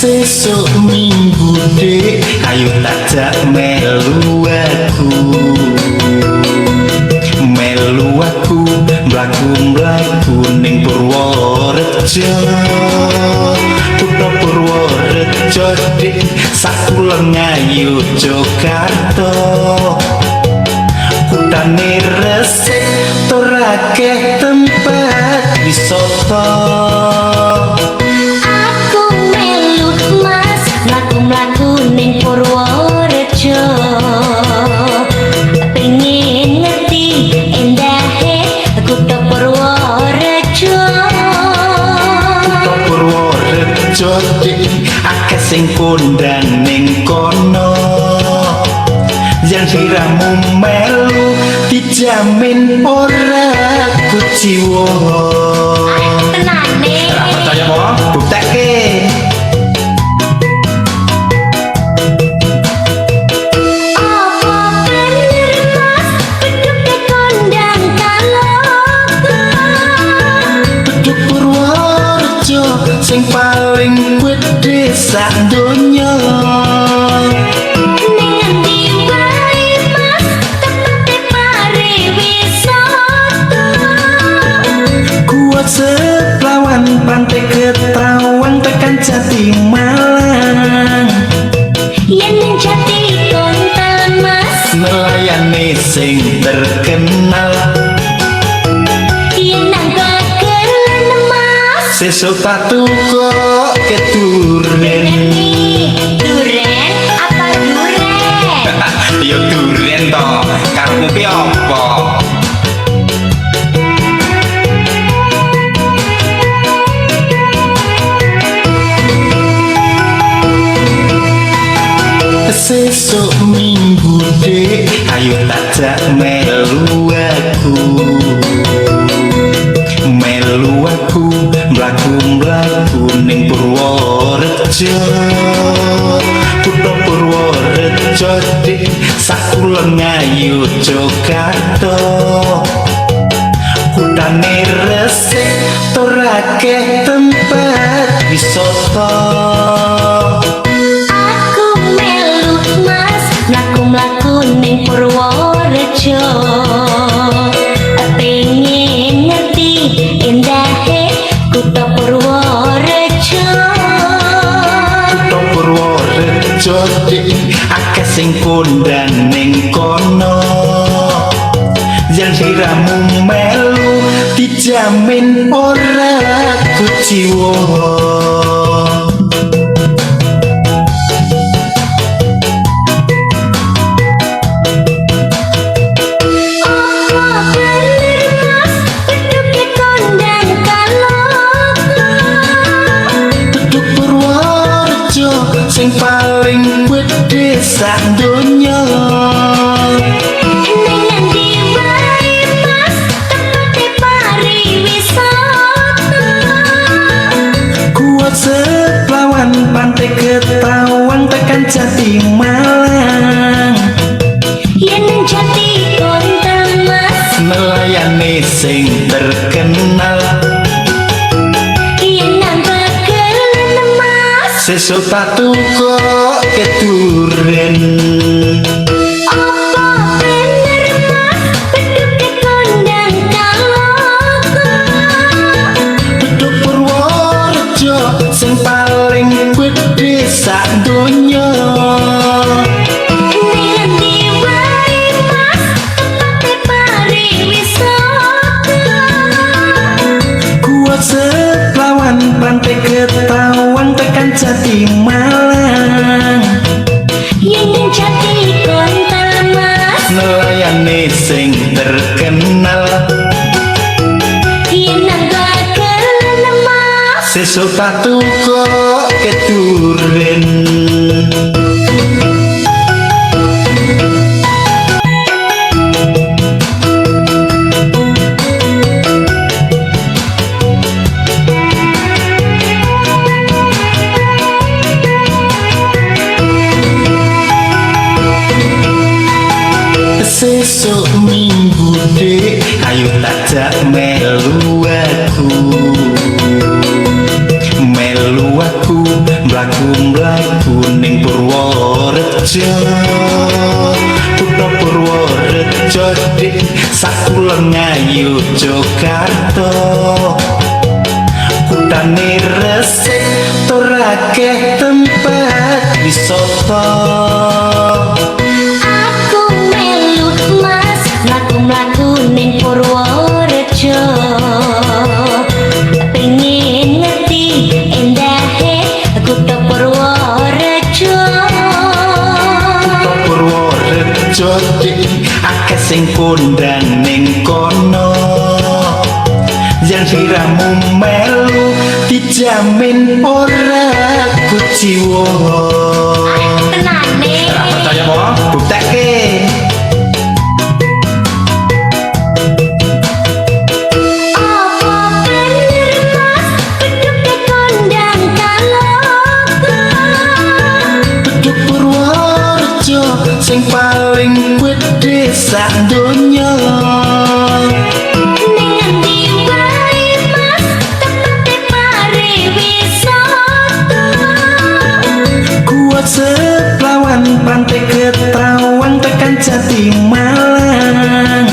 Sesuk minggu dek, ayo tajak melu aku. Melu aku mlaku-mlaku ning Purworejo. Kutha Purworejo dik, sakulon ngayu Jakarta. Kutane resik tur akeh tempat wisata. Aku melu mas mlaku-mlaku ning Purworejo. Pengen ngerti endahe kutha Purworejo. Kutha Purworejo dik, akeh sing kondang ning kono. Yen siramu melu dijamin ora kuciwa. Tenane. Ora percaya apa? Buktekke. Apa bener mas bedhuke kondang kaloka? Bedhug Purworejo sing paling gedhe sak donya. Ning endi wae mas tempate pariwisata? Kuat seplawan pantai Ketawang tekan Jati Malang. Yen ning Jati Kontal mas, Nelayane sing terkenal. Yen nang Bagelan mas, Sesuk tak tukoke duren. Duren apa duren? Ya duren to, karepmu ki apa? Sesuk minggu dek, ayo tajak melu aku. Melu aku mlaku-mlaku ning Purworejo. Kutha Purworejo dik, sakulon ngayu Jakarta. Kutane resik tur akeh tempat wisata. Aku melu mas mlaku-mlaku ning Purworejo. Pengen ngerti endahe kutha Purworejo. Kutha Purworejo dik, akeh sing kondang ning kono. Yen siramu melu dijamin ora kuciwa. Apa bener mas bedhuke kondang kaloka? Bedhug Purworejo sing paling gedhe sak donya. Ning endi wae mas tempate pariwisata? Kuat seplawan pantai Ketawang tekan Jati Malang. Yen ning Jati Kontal mas, Nelayane sing terkenal. Yen nang Bagelan mas, Sesuk tak tukoke duren. Apa bener mas bedhuke kondang kaloka? Bedhug Purworejo sing paling gedhe sak donya. Ning endi wae mas tempate pariwisata? Kuat seplawan pantai Ketawang tekan Jati Malang. Yen ning Jati Kontal mas, Nelayane sing terkenal. Yen nang Bagelan mas, Sesuk tak tukoke duren. Sesuk minggu dek, ayo tajak melu aku. Melu aku mlaku Purworejo. Kutha Purworejo dik sakulengayu Jakarta. Kutane resik tur akeh tempat wisata. Aku melu Mas mlaku-mlaku ning Purworejo. Pengen ngerti endahe kutha Purworejo. Kutha Purworejo dik akeh sing kondang ning kono. Yen siramu melu dijamin ora kuciwa. Tenane. Ora percaya apa? Buktekke. Apa bener Mas bedhuke kondang kaloka? Beduk Purworejo sing paling gedhe sak donya. Ning endi wae Mas tempate pariwisata? Kuat seplawan pantai Ketrawang tekan Jati Malang.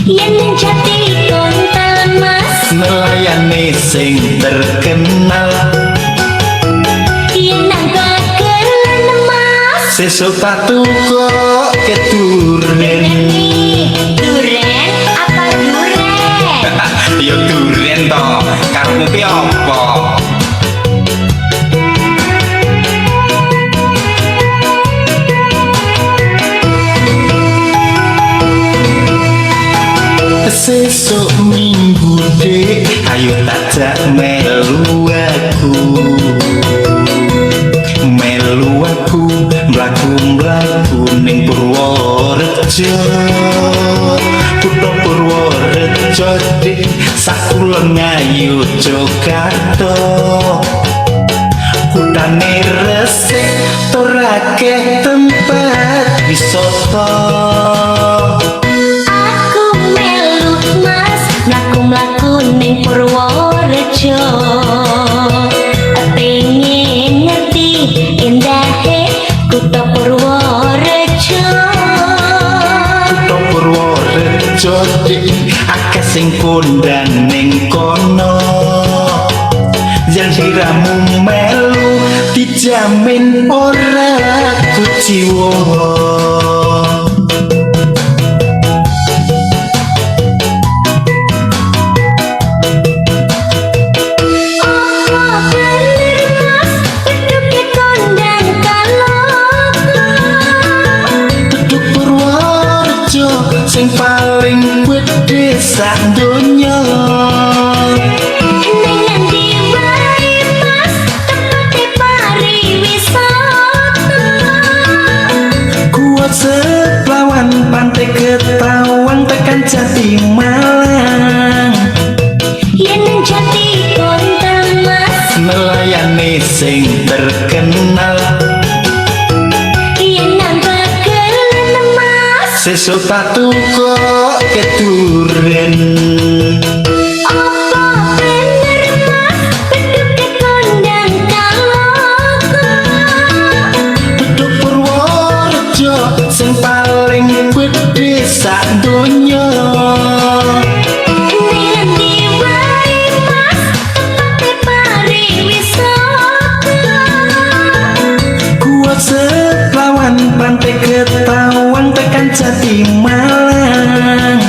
Yen ning Jati Kontal Mas, Nelayane sing terkenal. Yen nang Bagelen Mas. Sesuk tak tukoke duren. Duren apa duren? Ya duren to, karepmu ki apa? Sesuk minggu dik, ayo tajak melu aku. Melu aku mlaku-mlaku ning Purworejo. Kutha Purworejo dik sakulengayu Jakarta. Kutane resik tur akeh tempat wisata. Aku melu Mas mlaku-mlaku ning Purworejo. Pengen ngerti endahe kutha Purworejo. Kutha Purworejo dik akeh sing kondang ning kono. Yen siramu melu dijamin ora kuciwa. Apa bener Mas bedhuke kondang kaloka? Beduk Purworejo sing paling gedhe sak donya. Ning endi wae Mas tempate pariwisata? Kuat seplawan pantai Ketrawang tekan Jati Malang. Yen ning Jati Kontal Mas, Nelayane sing terkenal. Yen nang Bagelen Mas. Sesuk tak tukoke duren. Apa bener Mas bedhuke kondang kaloka? Beduk Purworejo sing paling gedhe sak donya. Ning endi wae Mas tempate pariwisata? Kuat seplawan pantai Ketrawang tekan Jati Malang.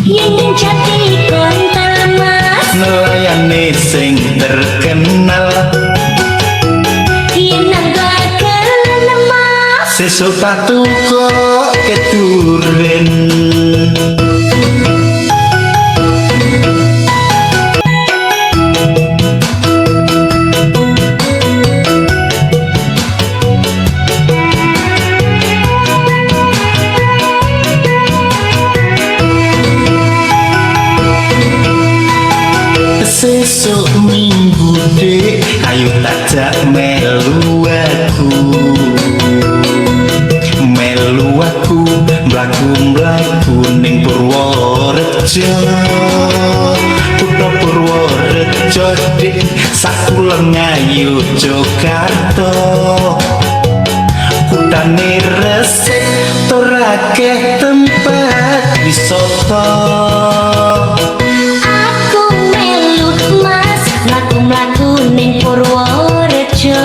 Yen ning Jati Kontal Mas, Nelayane sing terkenal. Yen nang Bagelen Mas. Sesuk tak tukoke duren. Sesuk minggu dik, ayo tajak melu aku. Melu aku mlaku-mlaku ning Purworejo. Kutha Purworejo dik sakulengayu Jakarta. Kutane resik tur akeh tempat wisata. Aku melu Mas, mlaku-mlaku ning Purworejo.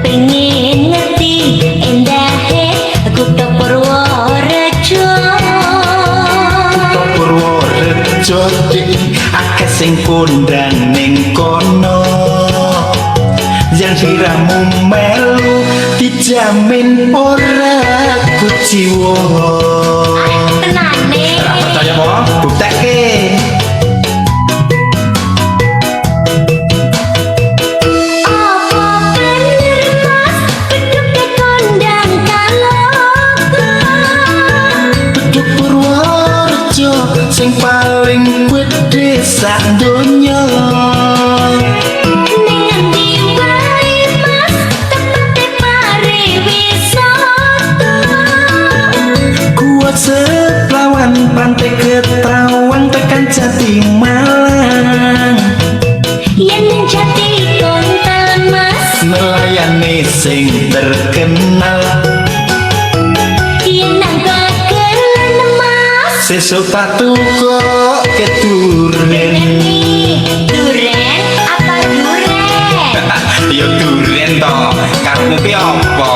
Pengen ngerti endahe kutha Purworejo. Kutha Purworejo dik akeh sing kondang ning kono. Yen siramu melu dijamin ora kuciwa. Tenane. Ora percaya apa? Buktekke. Apa bener Mas, bedhuke kondang kaloka? Beduk Purworejo sing paling gedhe sak donya. Ning endi wae Mas, tempate pariwisata? Kuat seplawan pantai Ketawang tekan Jati Malang. Yen ning Jati Kontal Mas, Nelayane sing terkenal. Yen nang Bagelan Mas. Sesuk tak tukokke duren. Duren apa duren? Ya duren to, karepmu ki apa?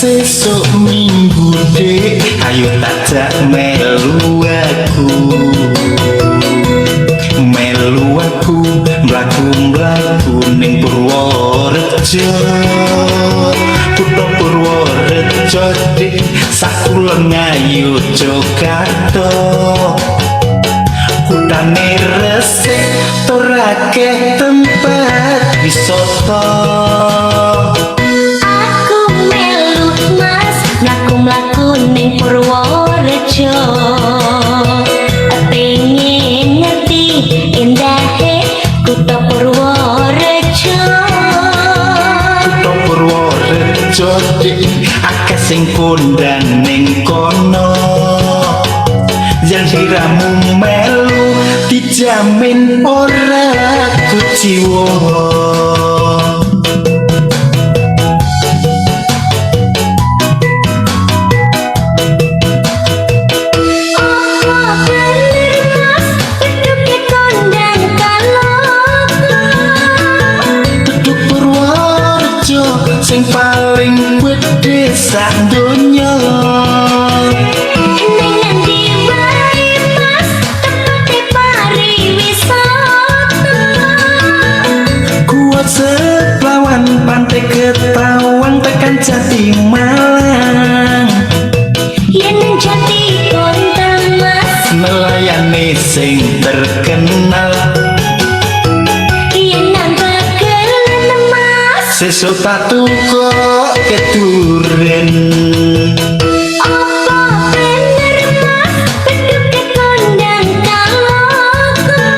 Sesuk minggu dik, ayo tajak melu aku. Melu aku mlaku-mlaku ning Purworejo. Kutha Purworejo dik, sakulon ngayu Jakarta. Kutane resik tur akeh tempat wisata. Aku melu Mas, mlaku-mlaku ning Purworejo. Pengen ngerti endahe kutha Purworejo. Kutha Purworejo dik akeh sing kondang ning kono. Yen siramu melu dijamin ora kuciwa. Apa bener Mas, bedhuke kondang kaloka? Beduk Purworejo sing paling gedhe sak donya. Ning endi wae Mas, tempate pariwisata? Kuat seplawan pantai Ketawang tekan Jati Malang. Yen ning Jati Kontal Mas, Nelayane sing terkenal. Yen nang Bagelan Mas. Sesuk tak tukokke duren. Apa bener Mas, bedhuke kondang kaloka?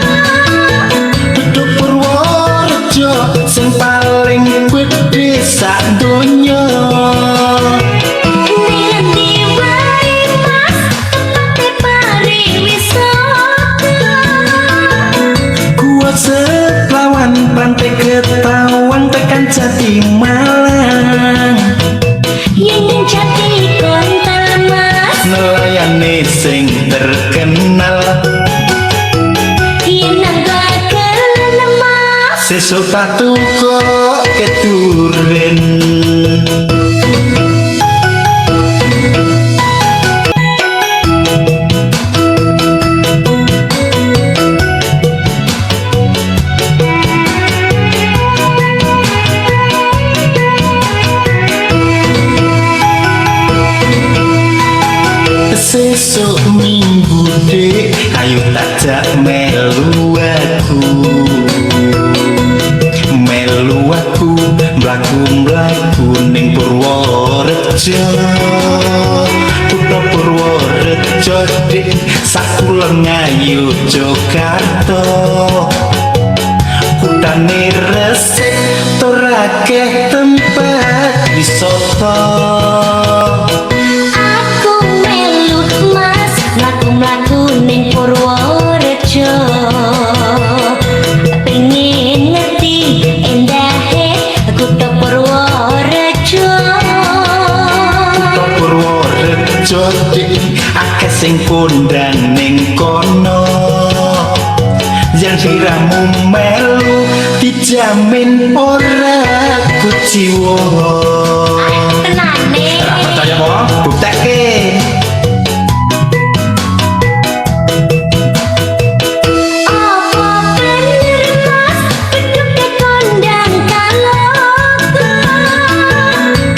Beduk Purworejo sing paling gedhe sak donya. Ning endi wae Mas, tempate pariwisata? Kuat seplawan pantai Ketawang tekan Jati Malang. Yen ning Jati Kontal Mas, Nelayane sing terkenal. Yen nang Bagelan Mas. Sesuk tak tukokke duren. Sesuk minggu dik, ayo tajak melu aku. Melu aku mlaku-mlaku ning Purworejo. Kutha Purworejo dik, sakulon ngayu Jakarta. Kutane resik tur akeh tempat wisata. Aku melu Mas, Purworejo dik, akeh sing kondang ning kono. Yen sliramu melu dijamin ora kuciwa. Tenane. Ora percaya apa? Buktekke. Apa bener Mas, bedhuke kondang kaloka?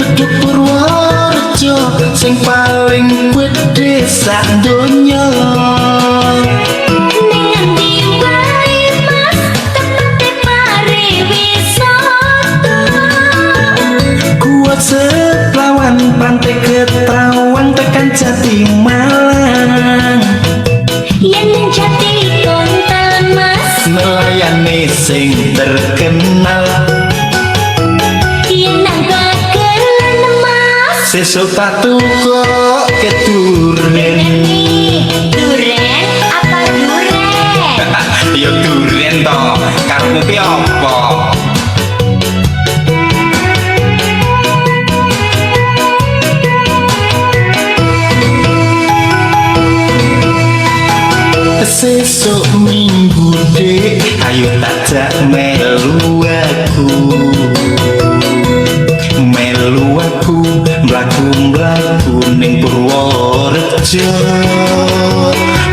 Beduk Purworejo sing paling gedhe sak donya. Ning endi wae Mas, tempate pariwisata? Kuat seplawan pantai Ketrawang tekan Jati Malang. Yen nang Jati Kontal Mas, Nelayane sing terkenal. Yen nang Bagelan Mas. Sesuk tak tukokke duren. Duren apa duren? Ya duren to, karepmu ki apa? Sesuk minggu dik, ayo tak melu aku. Melu aku mlaku-mlaku ning Purworejo.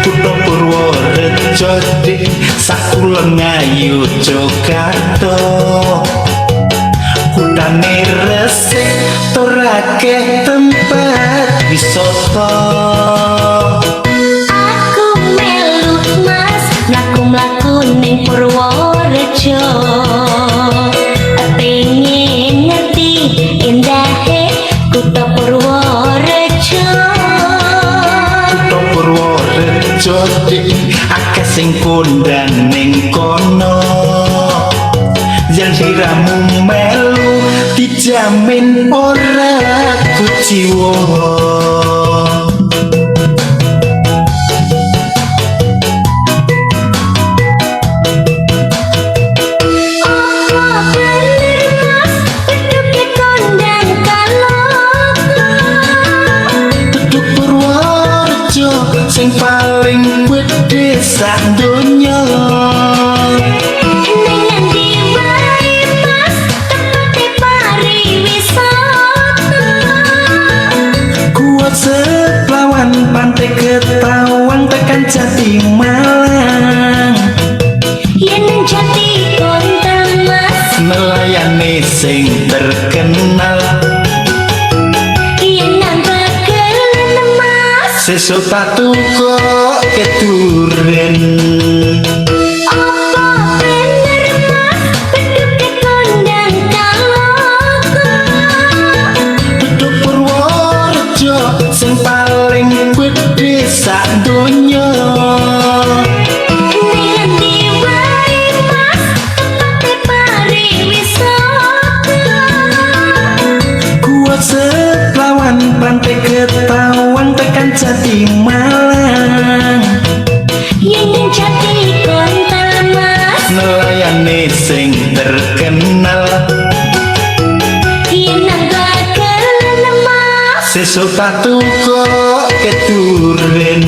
Kutha Purworejo dik, sakulon ngayu Jakarta. Kutane resik tur akeh tempat wisata. Aku melu Mas, mlaku-mlaku ning Purworejo. Pengen ngerti indahe kutha Purworejo. Kutha Purworejo dik, akeh sing kondang ning kono. Yen sliramu melu dijamin ora kuciwa. Apa bener Mas, bedhuke kondang kaloka? Beduk Purworejo sing paling gedhe sak donya. Ning endi wae Mas, tempate pariwisata? Kuat seplawan pantai Ketrawang tekan Jati Malang. Yen nang Jati Kontal Mas, Nelayane sing terkenal. Yen nang Bagelan Mas. Sesuk tak tukokke duren. Apa bener Mas, bedhuke kondang kaloka? Beduk Purworejo sing paling gedhe sak donya. Ning endi wae Mas, tempate pariwisata? Kuat seplawan pantai Ketrawang tekan Jati Malang. Yen nang Jati Kontal Mas, Nelayane sing terkenal. Yen nang Bagelan Mas. Sesuk tak tukokke duren.